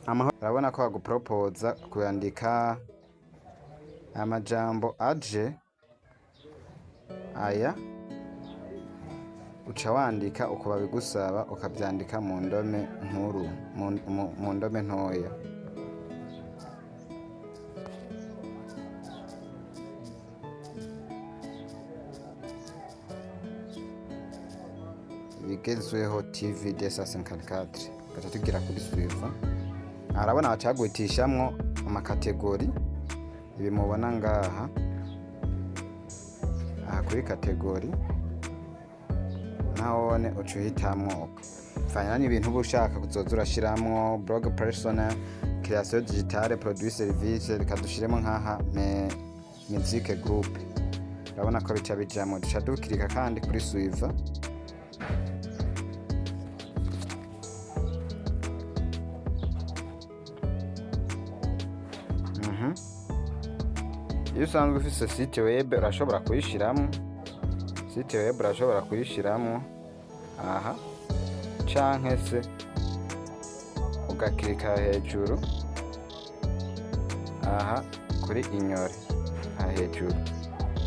Urabona ko bagupropoza kuyandika amajambo aje aya, uca wandika uko babigusaba, ukavyandika mu ndome nkuru, mu ndome ntoya. Ibigezweho TV 254, gaca tugira kuri suivant. Arabona bacaguhitishamwo ama catégories. Ibi mubona ngaha aha kuri catégorie, nahone uca uhitamwo fanya n'ibintu uba ushaka kuzoza urashiramwo: blog personnel, création digitale, produit, service. Reka dushiremo nkaha me musique groupe. Urabona ko bica bijamwo. Duca dukirika kandi kuri suivant. Iyo usanzwe ufise site web urashobora kuyishiramwo. Site web urashobora kuyishiramwo aha, canke se ugakirika hejuru aha kuri ignorer. Aha hejuru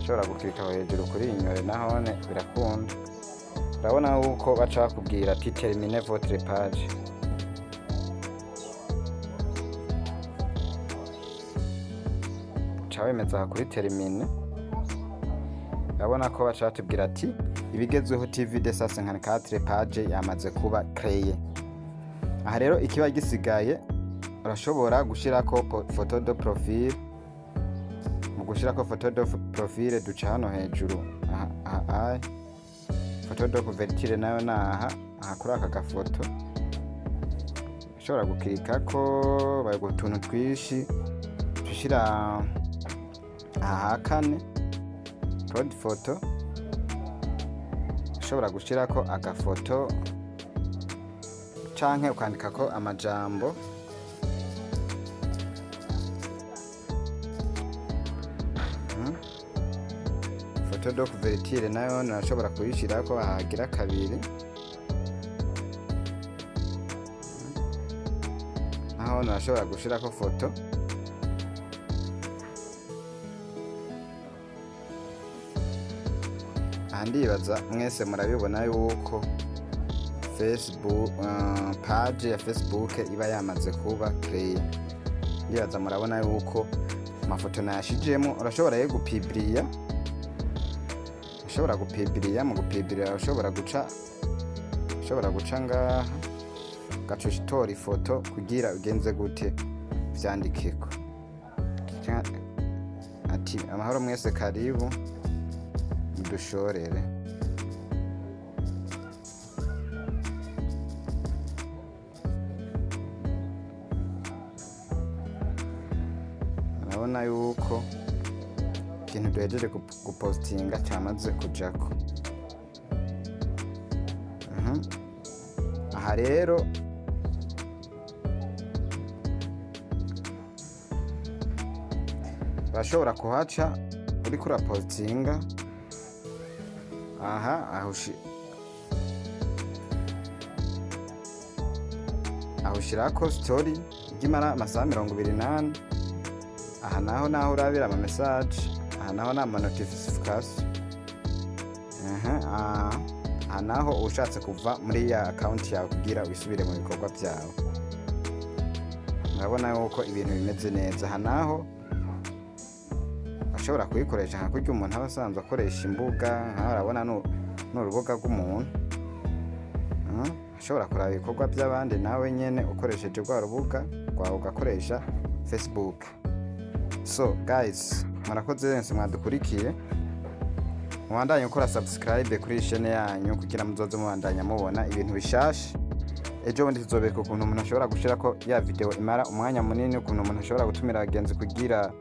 ushobora gukirika aho hejuru kuri ignorer, nahone birakunda. Urabona yuko baca bakubwira ati: "Terminer votre page." Uca wemeza aha kuri terminer. Urabona ko baca batubwira ati: "Ibigezweho TV 254 page yamaze kuba créée." Aha rero ikiba gisigaye, urashobora gushirako photo de profil. Mu gushirako photo de profil, duca hano hejuru aha, aha aha. Photo de couverture nayo naha aha kuri aka gafoto ushobora gukirikako, baguha utuntu twinshi. Ushira aha ha kane, upload photo, ushobora gushirako agafoto canke ukandikako amajambo. Photo de couverture nayo nashobora kuyishirako ahagira kabiri. Naho nashobora gushirako foto. Aha ndibaza mwese murabibona yuko Facebook, page ya Facebook iba yamaze kuba créée. Ndibaza murabona yuko amafoto nayashijemo. Urashobora yo gupibliya, ushobora gupibliya. Mu gupibliya ushobora guca ngaha, ugaca utora ifoto kugira ugenze gute, vyandikeko ati: "Amahoro mwese, karibu mudushorere." Urabona yuko ikintu duhejeje gupostinga cyamaze kujako. Aha rero urashobora kuhaca uriko urapostinga aha aho ushirako story imara amasaha 24. Aha naho urabira ama message. Aha naho ni ama notification. Aha naho ushatse kuva muri ya account yawe kugira wisubire mu bikorwa byawe. Murabona yuko ibintu bimeze neza. Aha naho ashobora kuyikoresha nka kurya umuntu aba asanzwe akoresha imbuga. Nkaho urabona ni urubuga rw'umuntu. Ashobora kuraba ibikorwa by'abandi nawe nyene ukoresheje rwa rubuga rwawe, ugakoresha Facebook. So guys, murakoze wese mwadukurikiye. Mubandanye gukora subscribe kuri iyi chaîne yanyu kugira muzoze mubandanya mubona ibintu bishasha. Ejo bundi tuzobereka ukuntu umuntu ashobora gushirako ya video imara umwanya munini, ukuntu umuntu ashobora gutumira abagenzi kugira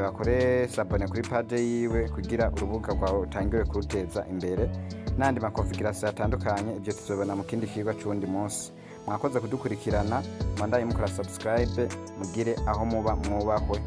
bakore s'abonner kuri page yiwe, kugira urubuga rwawe utangire kuruteza imbere, n'andi ma configuration atandukanye. Ibyo tuzobona mu kindi kigo c'uwundi munsi. Mwakoze kudukurikirana, mubandanye mukora subscribe, mugire aho muba mwubahwe.